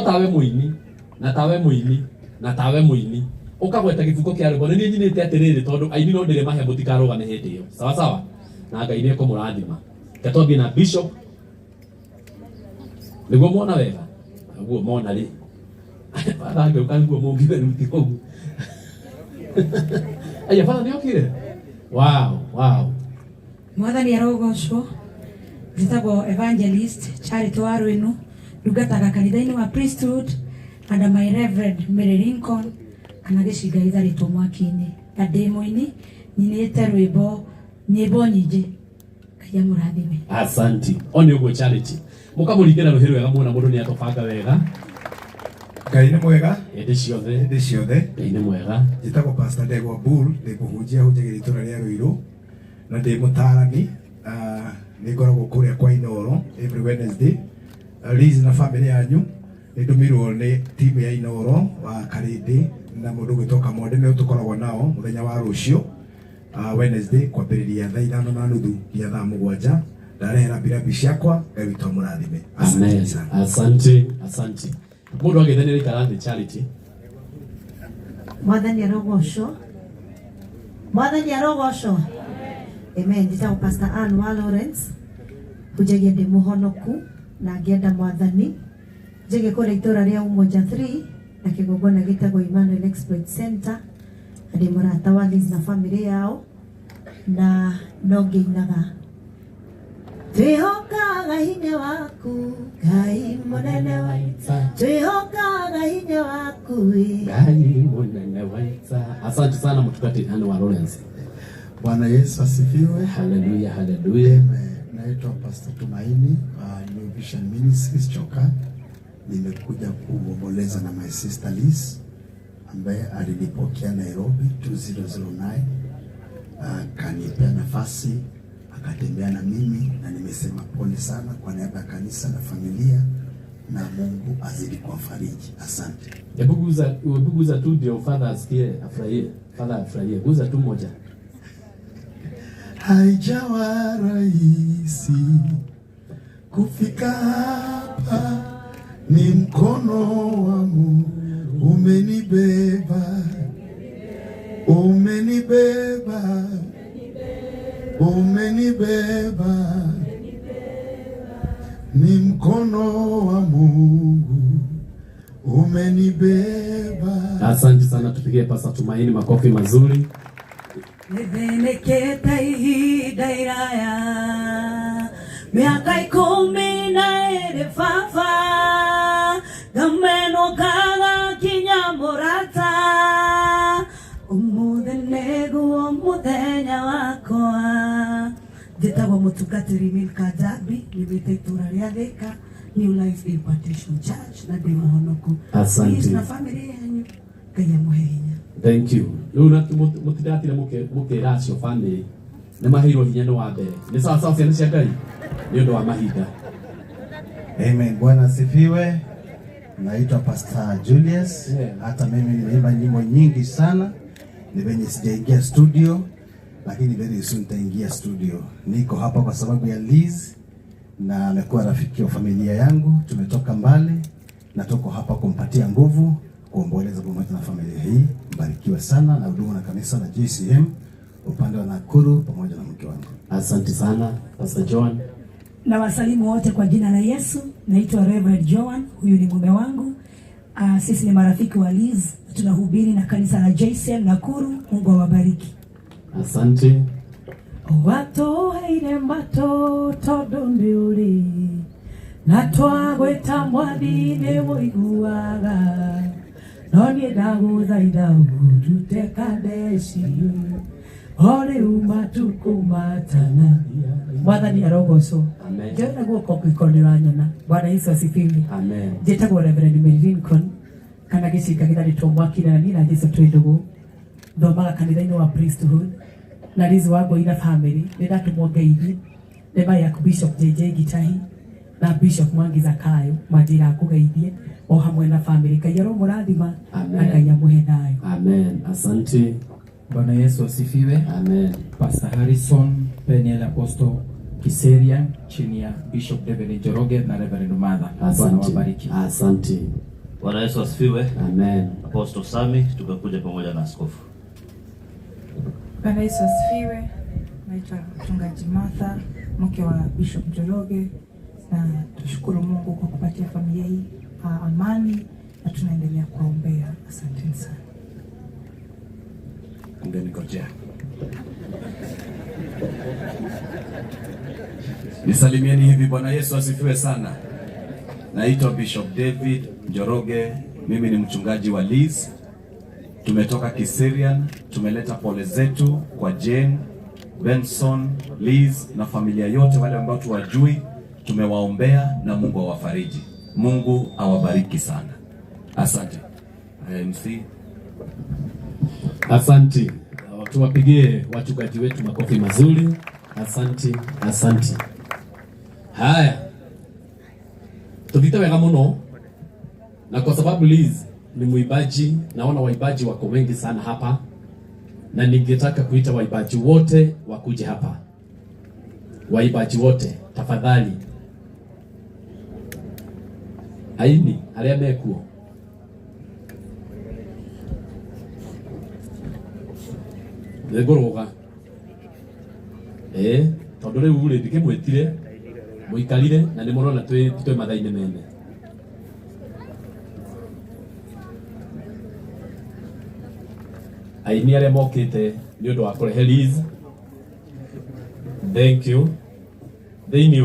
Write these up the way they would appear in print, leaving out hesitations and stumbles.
Tawe mũini na tawe mũini na tawe mũini ũkagweta gĩbungo kĩa rwĩmbo nĩ niĩ nyinĩte atĩrĩrĩ tondũ aini no ndĩrĩ mahe mũtikarũgame hĩndĩ ĩyo sawa sawa na Ngai nĩ ekũmũrathima. Reke twambie na bishop nĩguo mona wega ũguo mona rĩ batha angĩũka nĩguo mũngiuge rĩu ti ũguo. Aya batha nĩ okire. Wow, wow. Mwathani arogocwo. Njĩtagwo Evangelist Charity wa Rwĩnu, ndungataga kanitha-inĩ wa Priesthood under my Reverend Mary Lincoln kana gĩcinga gĩtharĩtwo mwaki-inĩ, na ndĩ mũini nyinĩte rwĩmbo nyĩmbo nyingĩ. Ngai amũrathime. Asanti. O nĩ ũguo Charity. Mũkamũringĩra rũhĩ rwega muona mũndũ nĩ atũbanga wega. Ngai nĩ mwega hĩndĩ ciothe. Hĩndĩ ciothe. Ngai nĩ mwega. Njĩtagwo Pastor Ndegwa Bull, ndĩ mũhunjia hunjagia itũra rĩa Ruiru na ndĩ mũtaarani. Nĩ ngoragwo kũrĩa kwa Inooro every Wednesday. Liz na family yanyu nĩ ndũmĩirwo nĩ timu ya Inooro wa Karĩndĩ na mũndũ ũgwĩtwo Kamonde nĩo tũkoragwo nao mũthenya wa rũciũ Wednesday kwambĩrĩria thaa 5:30 nginya thaa 7. Ndarehera mbirabi ciakwa. Ngai witũ amũrathime. Asante sana. Asante, asante. Mũndũ agĩthenera ikara thĩ Charity. Mwathani arogocwo. Mwathani arogocwo. Amen. Njĩtagwo Pastor Ann wa Lawrence. Hunjagia ndĩ mũhonoku na ngĩenda Mwathani. Njĩge kũrĩa itũra rĩa Umoja 3 na kĩgongona gĩtagwo Emmanuel Exploit Center. Na ndĩ mũrata wa Liz na family yao na no ngĩinaga. Twĩhokaga hinya waku Ngai mũnene wa ita, twĩhokaga hinya waku Ngai mũnene wa ita. Asante sana mtukati Anne wa Lawrence. Bwana Yesu asifiwe. Haleluya, haleluya. Amen. Naitwa Pastor Tumaini wa New Vision Ministries Choka. Nimekuja kuomboleza na my sister Liz ambaye alinipokea Nairobi 2009. Akanipea nafasi, akatembea na mimi na nimesema pole sana kwa niaba ya kanisa na familia, na Mungu azidi kuwafariji. Asante. Hebu guza tu ndio father asikie, afurahie. Father afurahie. Guza tu moja. Haijawa rahisi kufika hapa, ni mkono wa Mungu umenibeba, umenibeba, umenibeba, ni mkono wa Mungu umenibeba. Asante sana, tupigie Pastor Tumaini makofi mazuri. Nithinĩkĩte ihinda iraya, mĩaka 12 baba, ngamenwo ngaga kinya mũrata, ũmũthĩ nĩguo mũthenya wakwa. Njĩtagwo mũtungatĩri Milka Njambi, nyumĩte itũra rĩa Thika, New Life Impartation Church, na ndĩ mũhonoku. Asante. Please, na family yanyu, Ngai amũhe hinya. Thank you. Rĩu na mũtindatire mũkĩra acio family nĩ maheirwo hinya nĩ wa mbere. Nĩ sawa sawa ciana cia Ngai nĩ ũndũ wa mahinda. Amen. Bwana asifiwe. Naitwa Pastor Julius. Hata mimi nimeimba nyimbo nyingi sana. Ni venye sijaingia studio, lakini very soon nitaingia studio. Niko hapa kwa sababu ya Liz na amekuwa rafiki wa familia yangu. Tumetoka mbali na tuko hapa kumpatia nguvu, kuomboleza pamoja na familia hii. Mbarikiwe sana na huduma na kanisa la JCM upande wa Nakuru pamoja na mke wangu. Asante sana Pastor John. Na wasalimu wote kwa jina la Yesu. Naitwa Reverend Joan, huyu ni mume wangu. Sisi ni marafiki wa Liz, tunahubiri na kanisa la JCM Nakuru. Mungu awabariki. Asante. Watoheire mato tondu nĩ ũrĩ, na twagwĩta mwathi nĩ ũiguaga, no niĩ ndagũthaitha ũndute Kadeshi, o rĩu matukũ matanathira. Mwathani arogocwo. Amen. Njoe na guoko angĩkorwo nĩ ũranyona. Bwana Yesu asifiwe. Amen. Njĩtagwo Reverend Mary Lincoln, kana gĩcinga gĩtharĩtwo mwaki na niĩ na Jesũ twĩ ndũgũ. Thomaga kanitha-inĩ wa Priesthood na Liz wa Ngoi na family. Nĩ ndatũmwo ngeithi nĩ my Archbishop JJ Gitahi na Bishop Mwangi Zakayo, manjĩra akũgeithie o hamwe na family. Ngai aromũrathima na Amen. Ngai amũhe thayũ. Amen. Asante. Bwana Yesu asifiwe. Amen. Pastor Harrison Peniel Apostle Kiseria chini ya Bishop David Njoroge na Reverend Martha. Bwana Asante. wabariki. Asante. Bwana Yesu asifiwe. Amen. Apostle Sami, tumekuja pamoja na askofu. Bwana Yesu asifiwe. Naitwa Mchungaji Martha, mke wa Bishop Njoroge, na tushukuru Mungu kwa kupatia familia hii amani na tunaendelea kuwaombea. Asanteni sana. Ungenigojea. Nisalimieni hivi. Bwana Yesu asifiwe sana. Naitwa Bishop David Njoroge, mimi ni mchungaji wa Liz. Tumetoka Kiserian, tumeleta pole zetu kwa Jane, Benson, Liz na familia yote, wale ambao tuwajui, tumewaombea na Mungu awafariji. Mungu awabariki sana. Asante. MC. Asanti. Tuwapigie wachungaji wetu makofi mazuri. Asanti, asanti. Haya, tuvite wega muno, na kwa sababu Liz ni mwimbaji, naona waimbaji wako wengi sana hapa, na ningetaka kuita waimbaji wote wakuje hapa. Waimbaji wote tafadhali, aini aria mekuo nĩngũrũga ĩĩ tondũ rĩu rĩ ndikĩmwĩtire mũikarire na nĩ mũrona twĩ mathaa-inĩ mene. Aini arĩa mokĩte nĩ ũndũ wa kũrehe Liz, thank you. Thĩinĩ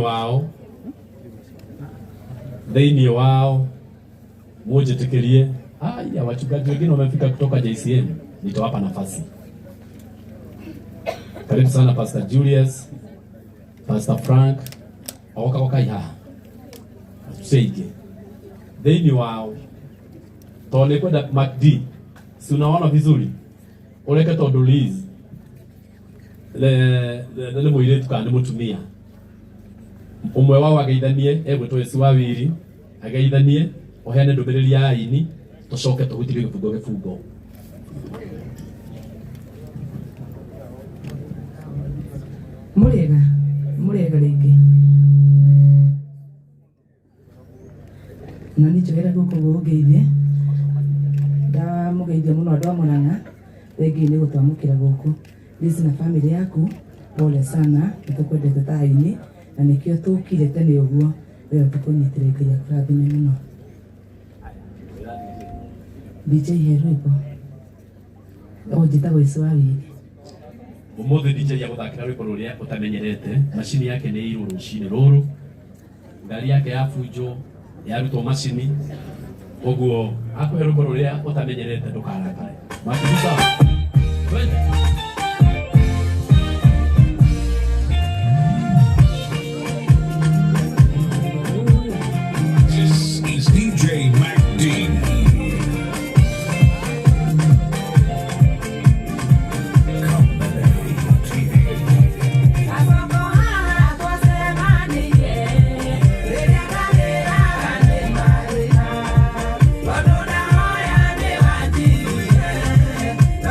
wao mũnjĩtĩkĩrie. Haya, wachungaji wengine wamefika kutoka JCM, nitawapa nafasi. Karibu sana Pastor Julius, Pastor Frank, oka oka haha tuceige thĩinĩ wao tondũ nĩngwenda MacD, si unaona vizuri ũreke tondũ Liz nĩ mũirĩtu kana nĩ mũtumia ũmwe wao ageithanie, egwĩtwo Esi wa Wiri, ageithanie ũheane ndũmĩrĩri ya aini, tũcoke tũhutirie gĩbungo gĩbungo. Murega murega rĩngĩ na nĩ njogera gũkũ gũngeithie, ndamũgeithia mũno andũ a Murang'a, thengiũ nĩ gũtwamũkĩra gũkũ. Liz na family yaku, pole sana, nĩtũkwendete ta aini na nĩkĩo tũkire tene ũguo weo tũkũnyitĩre. Ngai akũrathime mũno. DJ he rwĩmbo o njĩtagwo Esi wa Wiri. Umuthi DJ agũthakĩra rwĩmbo rũrĩa ũtamenyerete. Macini yake nĩ ĩirwo rũcinĩ rũrũ, ngari yake yabunjwo, yarutwo macini, ũguo akũhe rwĩmbo rũrĩa ũtamenyerete, ndũkarakare. Makibisa, twende. This is DJ Mac D. Kamene TV.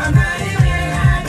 Thank you.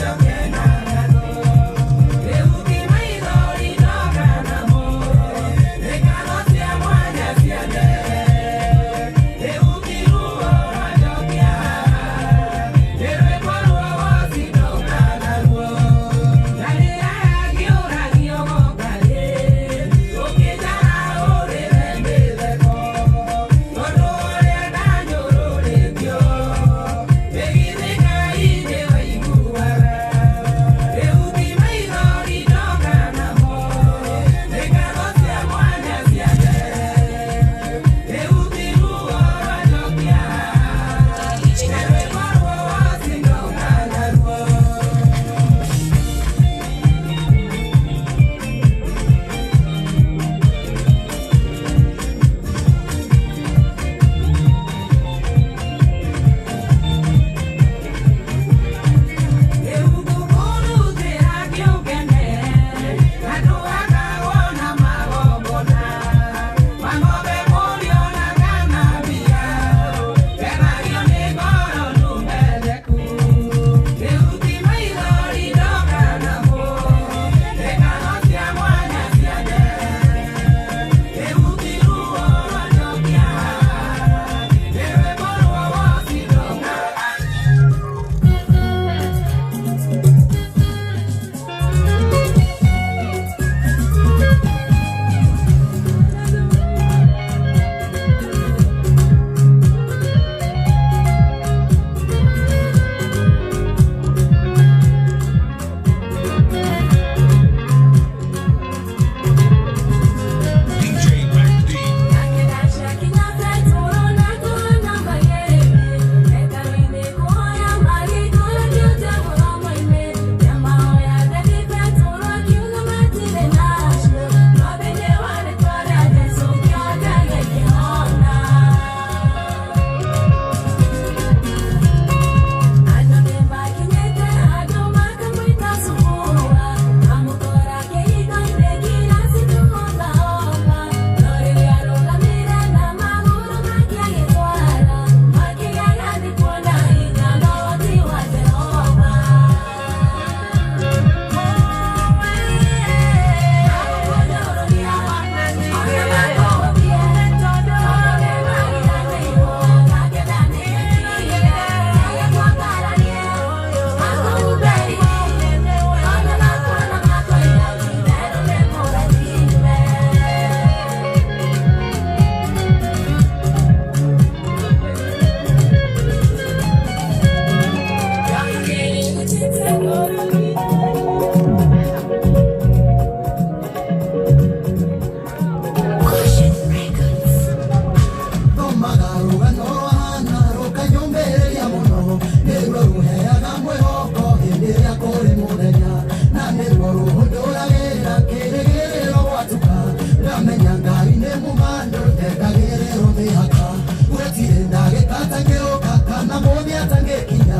Rũgano rwahana rũkanyũmĩrĩria mũno, nĩruo rũheaga mwĩhoko hĩndĩ ĩrĩa kũrĩ mũthenya, na nĩruo rũhũndũragĩra kĩrĩgĩrĩro gwatuka. Ndamenya Ngai nĩ mũmandũ ndekagĩrĩrwo mĩhaka, gũtirĩ ndagĩka atangĩũka kana mũthĩ atangĩkinya,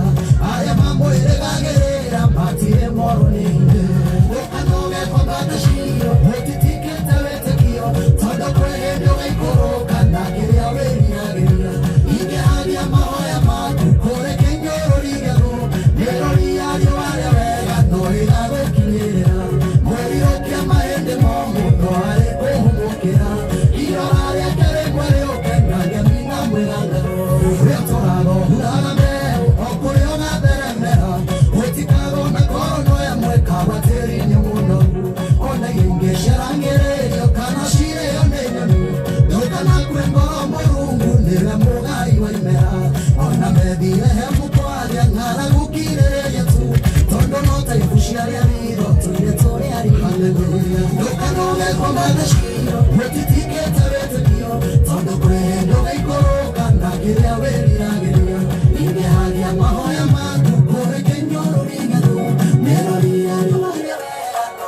arĩa mamwĩrĩgagĩrĩra matirĩ morwo nĩ hinya. Ndũkanoge kwambata Shilo ũtitikĩte wĩtĩkio, tondũ kwĩ hĩndĩ ũgaikũrũka na kĩrĩa wĩriragĩria. Ingĩharia mahoya maku kũrĩ kĩnyũrũri gĩthũ, nĩrũria riũa rĩa wega no rĩgagũkinyĩrĩra. Mwĩrirũkia mahĩndĩ momũ no arĩ kũhũmũkĩra, irora rĩake rĩmwe rĩũke na ngemi na mwĩgangaro. Ũrĩa tũraga ũhuraga mbeũ o kũrĩa ũgatheremera, gũtikagwo na korono ĩmwe kaba tĩri-inĩ mũnoru. Ona ingĩcerangĩrĩrio kana cirĩo nĩ nyoni, ndũkanakue ngoro Mũrungu nĩwe mũgai wa imera. Ona Bethilehemu kwaria ng'aragu kirĩrĩria tu, tondũ no ta ibucia rĩa ritho tũire tũrĩ ari. Haleluya. Ndũkanoge kwambata Shilo ũtitikĩte wĩtĩkio, tondũ kwĩ hĩndĩ ũgaikũrũka na kĩrĩa wĩriragĩria. Ingĩharia mahoya maku kũrĩ kĩnyũrũri gĩthũ, nĩrũria riũa rĩa wega no.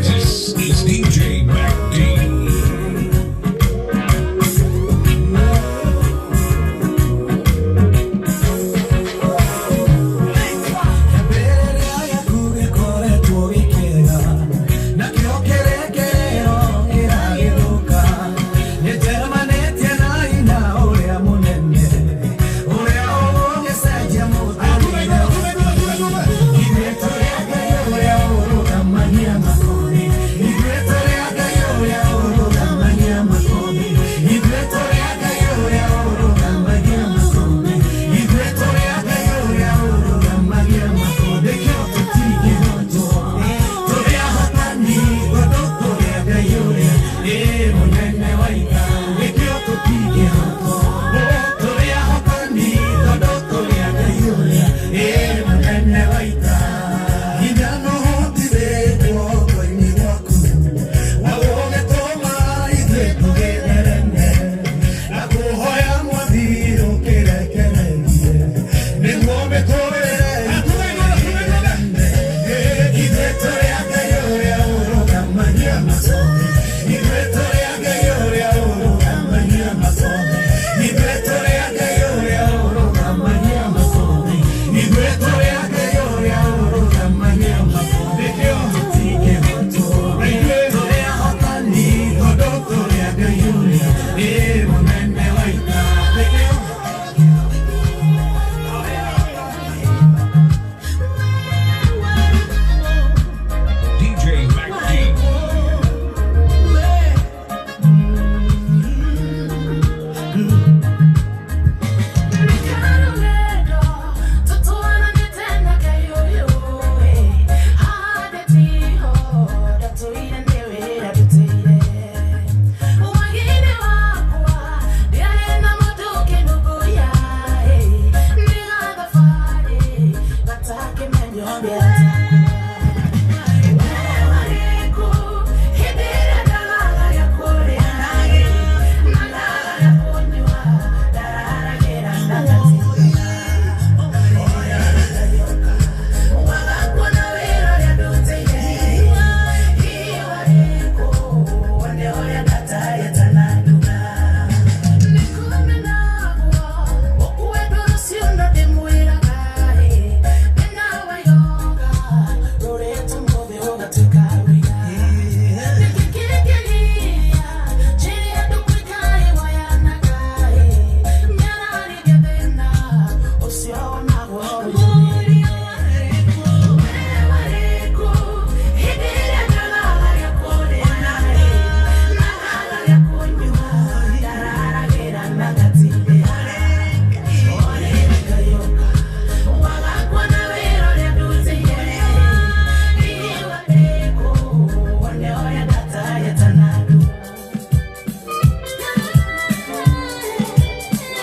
This is DJ Mac D. Kĩambĩrĩria gĩaku gĩkoretwo gĩkĩega, nakĩo kĩrĩkĩrĩro kĩragĩthũka. Nĩnjemanĩtie na hinya ũrĩa mũnene, ũrĩa ũgũgĩcenjia mũtũrĩre. Ithuĩ tũrĩ a Ngai ũrĩa ũrũgamagia makũmbĩ. Ithuĩ tũrĩ a Ngai ũrĩa ũrũgamagia makũmbĩ. Ithuĩ tũrĩ a Ngai ũrĩa ũrũgamagia makũmbĩ. Ithuĩ tũrĩ a Ngai ũrĩa ũrũgamagia makũmbĩ. Nĩkĩo tũtingĩhotwo. Tũrĩ ahotani tondũ tũrĩ a Ngai ũrĩa ĩ mũnene.